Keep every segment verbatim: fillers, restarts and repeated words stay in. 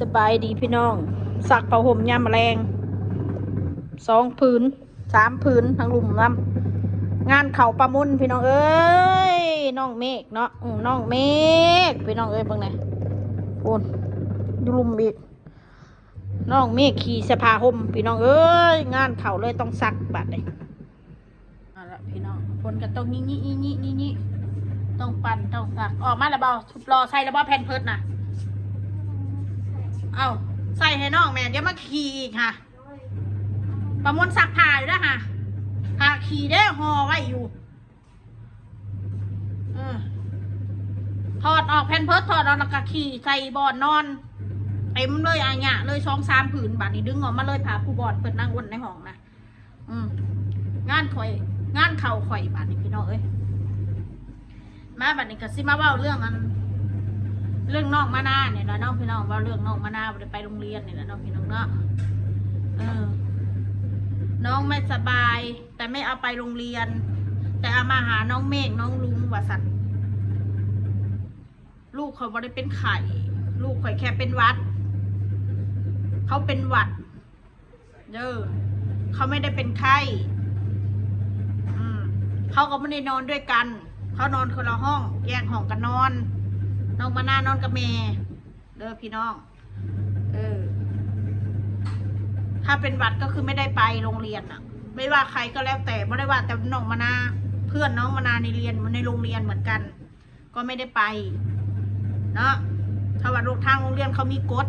สบายดีพี่น้อง ซักผ้าห่มยามแลง สองผืน สามผืน ทั้งลุ่มน้ำ งานเข้าประมนพี่น้องเอ้ย น้องเมฆเนาะ อืม น้องเมฆ พี่น้องเอ้ย เบิ่งแหน่ โอ้น อยู่ลุ่มอีก น้องเมฆขี่สะพาห่ม พี่น้องเอ้ย งานเข้าเลยต้องซักบัดนี้ เอาละพี่น้อง คนก็ต้องงี้งี้งี้งี้งี้ต้องปั่น ต้องซัก ออกมาแล้วบ่ รอใส่แล้วบ่ แพมเพิร์สนะ เอา ใส่ให้น้องแม่ เดี๋ยวมาขี่อีกค่ะ ประมวลซักผ้าอยู่นะค่ะ ผ้าขี่เด้อ ห่อไว้อยู่ เออ ถอดออก แพมเพิร์ส ถอดออกแล้วก็ขี่ใส่บ่อนนอน เต็มเลย อาญะเลย สองสามผืน บัดนี้ดึงออกมาเลย ผ้าปูบ่อนเพิ่นนั่งวนในห้องนะ อืม งานข่อย งานเข้าข่อย บัดนี้พี่น้องเอ้ย มาบัดนี้ก็สิมาเว้าเรื่องอัน เรื่องน้องมานาเนี่ยนะเนาะพี่น้อง เว้าเรื่องน้องมานาบ่ได้ไปโรงเรียนเนี่ยนะเนาะพี่น้องเนาะ เออ น้องไม่สบาย แต่ไม่เอาไปโรงเรียน แต่เอามาหาน้องเมฆน้องลุงว่าซั่น ลูกเขาบ่ได้เป็นไข้ ลูกข่อยแค่เป็นหวัด เขาเป็นหวัด เด้อ เขาไม่ได้เป็นไข้ อืม เขาก็ไม่ได้นอนด้วยกัน เขานอนคนละห้อง แยกห้องกันนอน น้องมานานอนกับแม่ เด้อพี่น้อง เออ ถ้าเป็นหวัดก็คือไม่ได้ไปโรงเรียนอะ ไม่ว่าใครก็แล้วแต่ ไม่ได้ว่าแต่น้องมานา เพื่อนน้องมานาในเรียน ในโรงเรียนเหมือนกัน ก็ไม่ได้ไป เนาะ ถ้าว่าโรง ทางโรงเรียนเขามีกฎ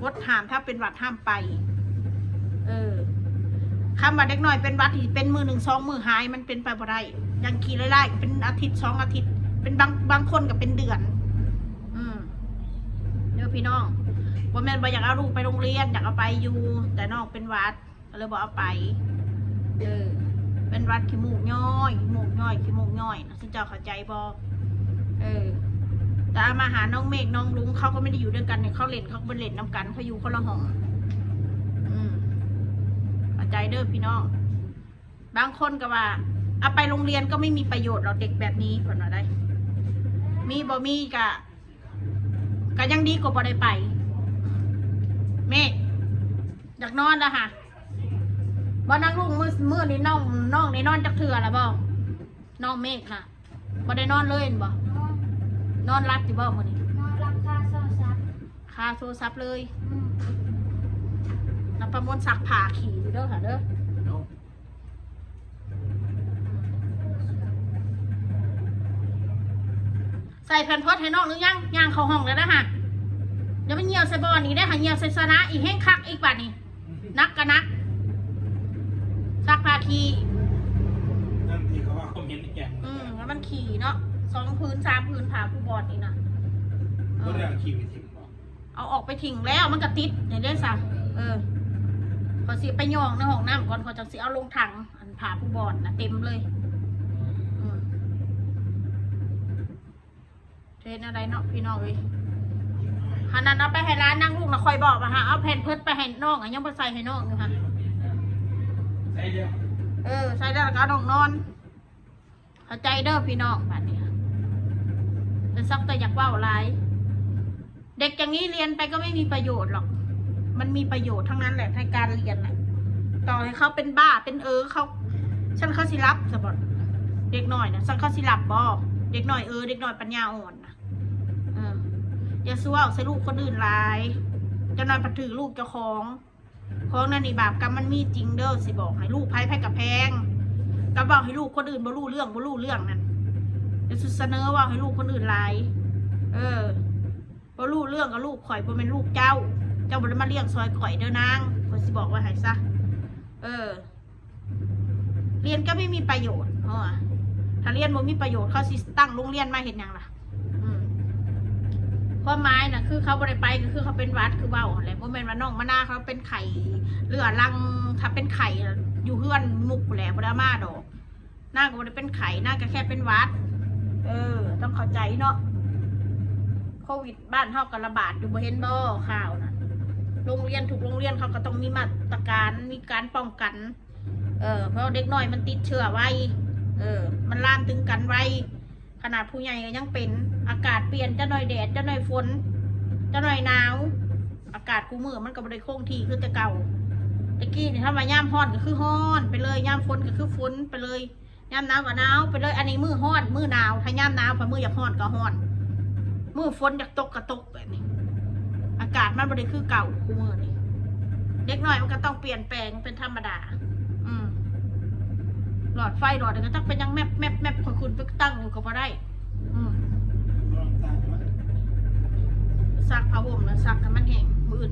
กฎห้าม ถ้าเป็นหวัดห้ามไป เออ คำว่าเด็กน้อยเป็นหวัดนี่เป็นมื้อหนึ่งสองมื้อหาย มันเป็นไปบ่ได้ อย่างขี้ไล่ๆ เป็นอาทิตย์สองอาทิตย์ เป็นบาง บางคนก็เป็นเดือน อืม เด้อพี่น้อง บ่แม่นบ่อยากเอาลูกไปโรงเรียน อยากเอาไปอยู่ แต่น้องเป็นหวัด ก็เลยบ่เอาไป เออ เป็นหวัดขี้มูกย้อย ขี้มูกย้อย ขี้มูกย้อยนะ ซุมเจ้าเข้าใจบ่ เออ แต่เอามาหาน้องเมฆน้องลุง เขาก็ไม่ได้อยู่ด้วยกันเนี่ย เขาเล่น เขาก็ไปเล่นนำกัน เขาอยู่คนละห้อง อืม เข้าใจเด้อพี่น้อง บางคนก็ว่า เอาไปโรงเรียนก็ไม่มีประโยชน์หรอก เด็กแบบนี้ เพิ่นว่าได้ มีบ่มีก็ ก็ยังดีกว่าบ่ได้ไป เมฆ อยากนอนแล้วค่ะ บ่ นางลุง มื้อ มื้อนี้น้อง น้องได้นอนจักเทื่อแล้วบ่ น้องเมฆน่ะ บ่ได้นอนเลยแม่นบ่ นอนหลับอยู่บ่มื้อนี้ นอนหลับคาโทรศัพท์ คาโทรศัพท์เลย อืม แล้วประมวลซักผ้าขี้อยู่เด้อค่ะเด้อ ใส่แพมเพิร์สให้น้องหรือยัง ย่างเข้าห้องแล้วนะฮะ อย่าไปเหี่ยวใส่บ่อนอีกได้อค่ะ เหี่ยวใส่สนะอีก แฮงคักอีกบัดนี้ หนักก็หนัก ซักผ้าขี้ นั่นที่เขาว่าคอมเมนต์อีกอย่าง อืม แล้วมันขี้เนาะ สองผืนสามผืน ผ้าปูบ่อนนี่นะ บ่ได้เอาขี้ไปถิ่มบ่ เอาออกไปทิ้งแล้ว มันก็ติดนี่เด้ซะ เออ ข้อยสิไปย่องในห้องน้ำก่อน ข้อยจั่งสิเอาลงถัง อันผ้าปูบ่อนนะเต็มเลย อืม เฮ็ดแนวใดเนาะพี่น้องเอ้ย ขนาดเอาไปให้หลานนางลุงนะ ข้อยบอกว่าหาเอาแพมเพิร์สไปให้น้องอะ ยังบ่ใส่ให้น้องอยู่ค่ะ ใส่เดียว เออ ใส่แล้วก็เอาน้องนอน เข้าใจเด้อพี่น้อง บัดนี้ แต่ซักแต่อยากเว้าหลาย เด็กอย่างนี้เรียนไปก็ไม่มีประโยชน์หรอก มันมีประโยชน์ทั้งนั้นแหละในการเรียนน่ะ ต่อให้เขาเป็นบ้าเป็นเออเขา ซั่นเขาสิหลับซะบ่ เด็กน้อยน่ะ ซั่นเขาสิหลับบ่ เด็กน้อยเออ เด็กน้อยปัญญาอ่อนน่ะ เออ อย่าสิเว้าใส่ลูกคนอื่นหลาย จักหน่อยผัดถือลูกเจ้าของ ของนั่นนี่บาปกรรมมันมีจริงเด้อ สิบอกให้ ลูกไผไผก็แพง ก็เว้าให้ลูกคนอื่นบ่รู้เรื่อง บ่รู้เรื่องนั่น อย่าสิเสนอเว้าให้ลูกคนอื่นหลาย เออ บ่รู้เรื่องกับลูกข่อย บ่แม่นลูกเจ้า เจ้าบ่ได้มาเลี้ยงซอยข่อยเด้อนาง ข้อยสิบอกไว้ให้ซะ เออ เรียนก็ไม่มีประโยชน์ เพราะว่าถ้าเรียนบ่มีประโยชน์ เขาสิตั้งโรงเรียนมาเฮ็ดหยังล่ะ อืม ความหมายน่ะ คือเขาบ่ได้ไป ก็คือเขาเป็นหวัด คือเว้าหั่นแหละ บ่แม่นว่าน้องมะนาวเขาเป็นไข้เรื้อรัง ถ้าเป็นไข้อยู่เฮือนมุกพู้นแหละ บ่ได้เอามาดอก นางก็บ่ได้เป็นไข้ นางก็แค่เป็นหวัด เออ ต้องเข้าใจเนาะ โควิดบ้านเฮาก็ระบาดอยู่ บ่เห็นบ่ข่าวน่ะ โรงเรียนทุกโรงเรียนเขาก็ต้องมีมาตรการ มีการป้องกัน เออ เพราะเด็กน้อยมันติดเชื้อไว เออ มันลามถึงกันไว ขนาดผู้ใหญ่ก็ยังเป็น อากาศเปลี่ยน จักหน่อยแดด จักหน่อยฝน จักหน่อยหนาว ากาศคู่มื้อมันก็บ่ได้คงที่คือแต่เก่า แต่กี้นี่ถ้าว่ายามร้อนก็คือร้อนไปเลย ยามฝนก็คือฝนไปเลย ยามหนาวก็หนาวไปเลย อันนี้มื้อร้อนมื้อหนาว ถ้ายามหนาว พอมื้ออยากร้อนก็ร้อน มื้อฝนอยากตกก็ตกแบบนี้ อากาศมันบ่ได้คือเก่าคู่มื้อนี่ เด็กน้อยมันก็ต้องเปลี่ยนแปลงเป็นธรรมดา อืม หลอดไฟหลอดก็จักเป็นหยังแมบแมบแมบ ข้อยขึ้นไปตั้งอยู่ก็บ่ได้ อืม ซักผ้าห่มนะ ซักให้มันแห้ง มื้ออื่น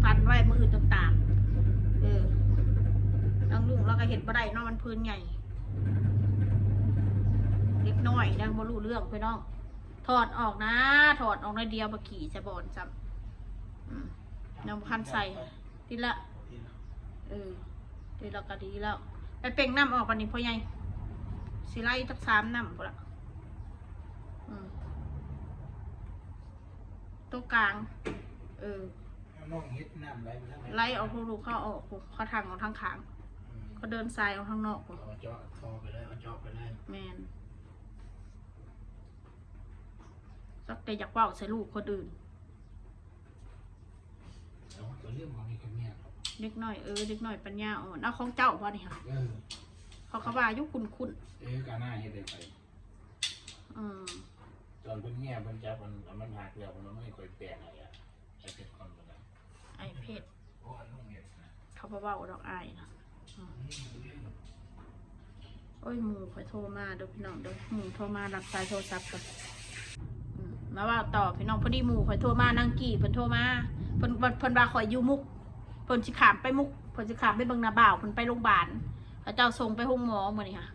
พันไว้ มื้ออื่นตามๆ เออ น้องลุงเราก็เฮ็ดบ่ได้เนาะ มันพื้นใหญ่ เด็กน้อยยังบ่รู้เรื่องพี่น้อง ถอดออกนะ ถอดออกหน่อยเดียว บ่ขี่จะบ่อนซ้ำ อืม ยังบ่ทันใส่ ทีละ เออ ทีละก็ดีแล้ว ไปเป่งน้ำออกบัดนี้พ่อใหญ่ สิไล่จักสามน้ำพุ้นละ อืม ตัวกลาง เออ เอาน้องเฮ็ดน้ำไหลไปทางไหน ไล่ออกลูกๆ เขาออกพุ้น เขาทางออกทางข้าง อืม เขาเดินสายออกทางนอกพุ้น เอาเจาะท่อไปเลย เอาเจาะไปเลย แมน จักแต่อยากเว้าใส่ลูกคนอื่น เอาตัวเรื่องของนี่คนเนี้ย เด็กน้อย เออ เด็กน้อยปัญญาอ่อน เอาของเจ้าบ่นี่ค่ะ เออ เขาก็ว่าอยู่คุ้นๆ เออกาหน้าเฮ็ดได้ไป อืม ตอนเพิ่นเมียเพิ่นจับมันมันหักแล้วมันไม่ค่อยแปลงอะไรอ่ะไอ้เป็นคนมันนะ ไอเพชร โอ้อันลุงเฮ็ดนะ เขาบ่เว้าดอกอ้ายนะ อืม โอ้ย หมู่ข่อยโทรมาเด้อพี่น้องเด้อ หมู่โทรมารับสายโทรศัพท์ก่อน อืม มาเว้าต่อพี่น้อง พอดีหมู่ข่อยโทรมา นางกี้เพิ่นโทรมา เพิ่น เพิ่นว่าข่อยอยู่มุก เพิ่นสิข้ามไปมุก เพิ่นสิข้ามไปเบิ่งน้าบ่าว เพิ่นไปโรงพยาบาล เขาเจ้าส่งไปโรงหมอมื้อนี้ค่ะ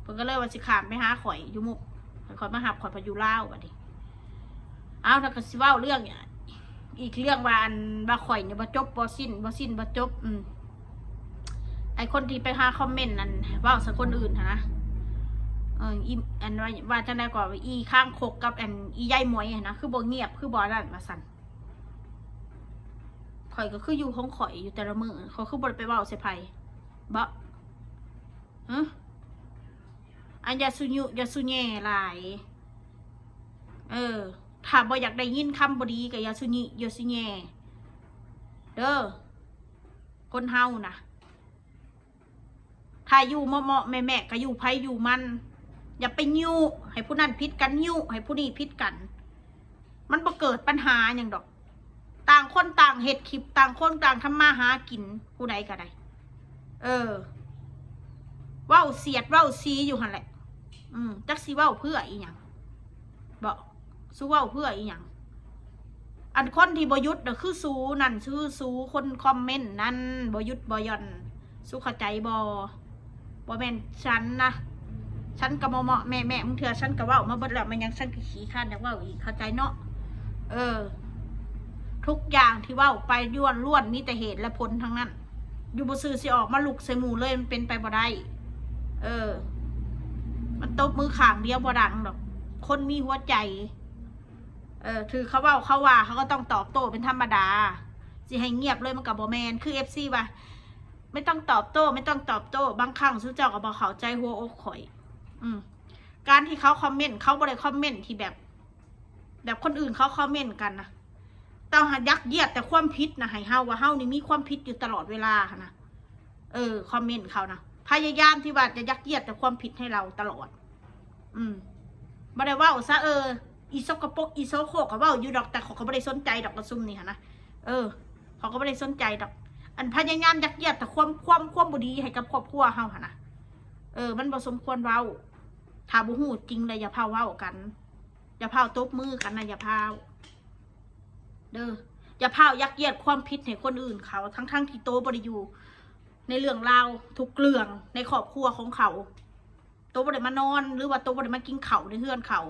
เพิ่นก็เลยว่าสิข้ามไปหาข่อยอยู่มุก ให้ข่อยมารับ ข่อยไปอยู่ลาวบัดนี้ เอา แล้วก็สิเว้าเรื่อง อีกเรื่องว่าอันว่าข่อยเนี่ยบ่จบบ่สิ้น บ่สิ้นบ่จบ อืม ไอคนที่ไปหาคอมเมนต์นั่นเว้าใส่คนอื่นหั้นนะ เออ อี อันว่า ว่าจังใด๋ก็ อีข้างคกกับอันอียายหมวยหั้นนะ คือบ่เงียบ คือบ่นั่นว่าซั่น ข่อยก็คืออยู่ของข่อยอยู่แต่ละมื้อ ข่อยคือบ่ได้ไปเว้าใส่ไผ บ่ ฮะ อันอย่าสุยุ อย่าสุแย่หลาย เออ ถ้าบ่อยากได้ยินคำบ่ดีก็อย่าสุญิ อย่าสุแย่ เด้อ คนเฮานะ ถ้าอยู่เหมาะๆ แมะๆ ก็อยู่ไผอยู่มัน อย่าไปยุให้ผู้นั้นผิดกัน ยุให้ผู้นี้ผิดกัน มันบ่เกิดปัญหาหยังดอก ต่างคนต่างเฮ็ดคลิป ต่างคนต่างทำมาหากิน ผู้ใดก็ได้ เออ เว้าเสียดเว้าสีอยู่หั่นแหละ อืม จักสิเว้าเพื่ออีหยัง บ่ สู้เว้าเพื่ออีหยัง อันคนที่บ่หยุดน่ะคือสู้นั่น คือสู้คนคอมเมนต์นั่น บ่หยุดบ่หย่อน สู้เข้าใจบ่ บ่แม่นฉันนะ ฉันก็บ่เหมาะแม่ๆ บางเทื่อฉันก็เว้ามาเบิดแล้ว มันยังฉันก็ขี้คร้านอยากเว้าอีก เข้าใจเนาะ เออ ทุกอย่างที่เว้าไปล้วนๆ มีแต่เหตุและผลทั้งนั้น อยู่บ่ซื่อสิออกมาลุกใส่หมู่เลย มันเป็นไปบ่ได้ เออ มันตบมือข้างเดียวบ่ดังดอก คนมีหัวใจ เออ ถือเขาเว้าเขาว่า เขาก็ต้องตอบโต้เป็นธรรมดา สิให้เงียบเลยมันก็บ่แม่น คือ เอฟซี ว่า ไม่ต้องตอบโต้ ไม่ต้องตอบโต้ บางครั้งสู้เจ้าก็บ่เข้าใจหัวอกข่อย อืม การที่เขาคอมเมนต์ เขาบ่ได้คอมเมนต์ที่แบบ แบบคนอื่นเขาคอมเมนต์กันนะ แต่หายัดเยียดแต่ความผิดนะ ให้เฮาว่าเฮานี่มีความผิดอยู่ตลอดเวลาหั้นนะ เออ คอมเมนต์เขานะ พยายามที่ว่าจะยัดเยียดแต่ความผิดให้เราตลอด อืม บ่ได้เว้าซะ เออ อีสกปรก อีโสโครกก็เว้าอยู่ดอก แต่เขาก็บ่ได้สนใจดอก กระซุมนี่หั้นนะ เออ เขาก็บ่ได้สนใจดอก อันพยายามยัดเยียดแต่ความ ความ ความบ่ดีให้กับครอบครัวเฮาหั้นนะ เออ มันบ่สมควรเว้า ถ้าบ่ฮู้จริงแล้วอย่าพาเว้ากัน อย่าพาตบมือกันนะ อย่าพา เด้อ อย่าพายัดเยียดความผิดให้คนอื่นเขา ทั้งๆ ที่โตบ่ได้อยู่ในเรื่องราวทุกเรื่องในครอบครัวของเขา โตบ่ได้มานอน หรือว่าโตบ่ได้มากินข้าวในเฮือนเขา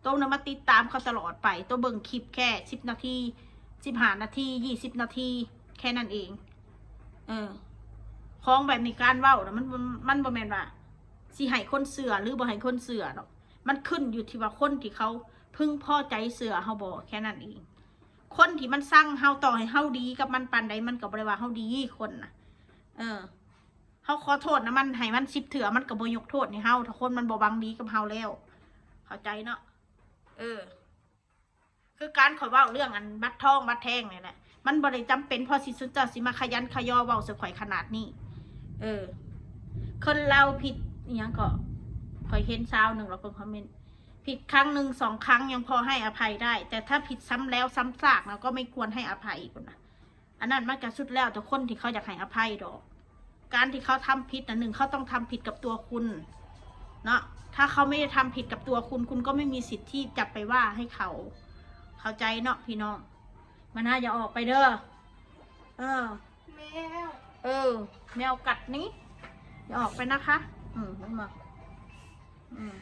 โตบ่ได้มาติดตามเขาตลอดไป โตเบิ่งคลิปแค่สิบนาที สิบห้านาที ยี่สิบนาที แค่นั้นเอง เออ ของแบบนี้การเว้านะ มัน มัน มันบ่แม่นว่า สิให้คนเชื่อหรือบ่ให้คนเชื่อดอก มันขึ้นอยู่ที่ว่าคนที่เขาพึงพอใจเชื่อเฮาบ่ แค่นั้นเอง คนที่มันซังเฮา ต่อให้เฮาดีกับมันปานใด มันก็บ่ได้ว่าเฮาดีคนนะ เออ เฮาขอโทษนะมัน ให้มันสิบเทื่อ มันก็บ่ยกโทษให้เฮา ถ้าคนมันบ่หวังดีกับเฮาแล้ว เข้าใจเนาะ เออ คือการข่อยเว้าเรื่องอันบัตรทองบัตรแท่งนี่แหละ มันบ่ได้จำเป็นพอสิสุดเจ้าสิมาขยันขยอเว้าใส่ข่อยขนาดนี้ เออ คนเราผิดอิหยังก็ ข่อยเห็นซาวหนึ่งแล้วเพิ่นคอมเมนต์ ผิดครั้งหนึ่งสองครั้งยังพอให้อภัยได้ แต่ถ้าผิดซ้ำแล้วซ้ำซากนะก็ไม่ควรให้อภัยอีกนะ อันนั้นมันก็สุดแล้วแต่คนที่เขาอยากให้อภัยดอก การที่เขาทำผิดนะหนึ่งเขาต้องทำผิดกับตัวคุณเนาะ ถ้าเขาไม่ได้ทำผิดกับตัวคุณ คุณก็ไม่มีสิทธิ์ที่จะไปว่าให้เขา เข้าใจเนาะพี่น้อง มานะอย่าออกไปเด้อ เออ แมว เออ แมวกัดนี้อย่าออกไปนะคะ อืมลงมาอืม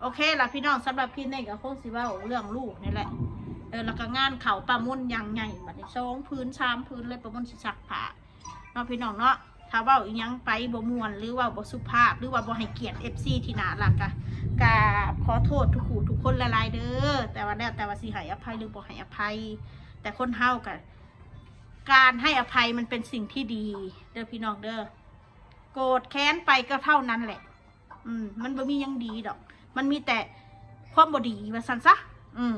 โอเคล่ะพี่น้องสำหรับคลิปนี้ก็คงสิเว้าเรื่องลูกนี่แหละ เออแล้วก็งานเขาป้ามนอย่างใหญ่บัดนี้สองผืนสามผืนเลยป้ามนสิซักผ้าเนาะพี่น้องเนาะ ถ้าเว้าอีหยังไปบ่ม่วนหรือว่าบ่สุภาพ หรือว่าบ่ให้เกียรติ เอฟซี ที่น่ารักกะกะขอโทษทุกผู้ทุกคนหลายๆเด้อ แต่ว่าแล้วแต่ว่าสิให้อภัยหรือบ่ให้อภัย แต่คนเฮากะ การให้อภัยมันเป็นสิ่งที่ดีเด้อพี่น้องเด้อ โกรธแค้นไปก็เท่านั้นแหละ อืม มันบ่มีหยังดีดอก มันมีแต่ความบ่ดีว่าซั่นซะ อืม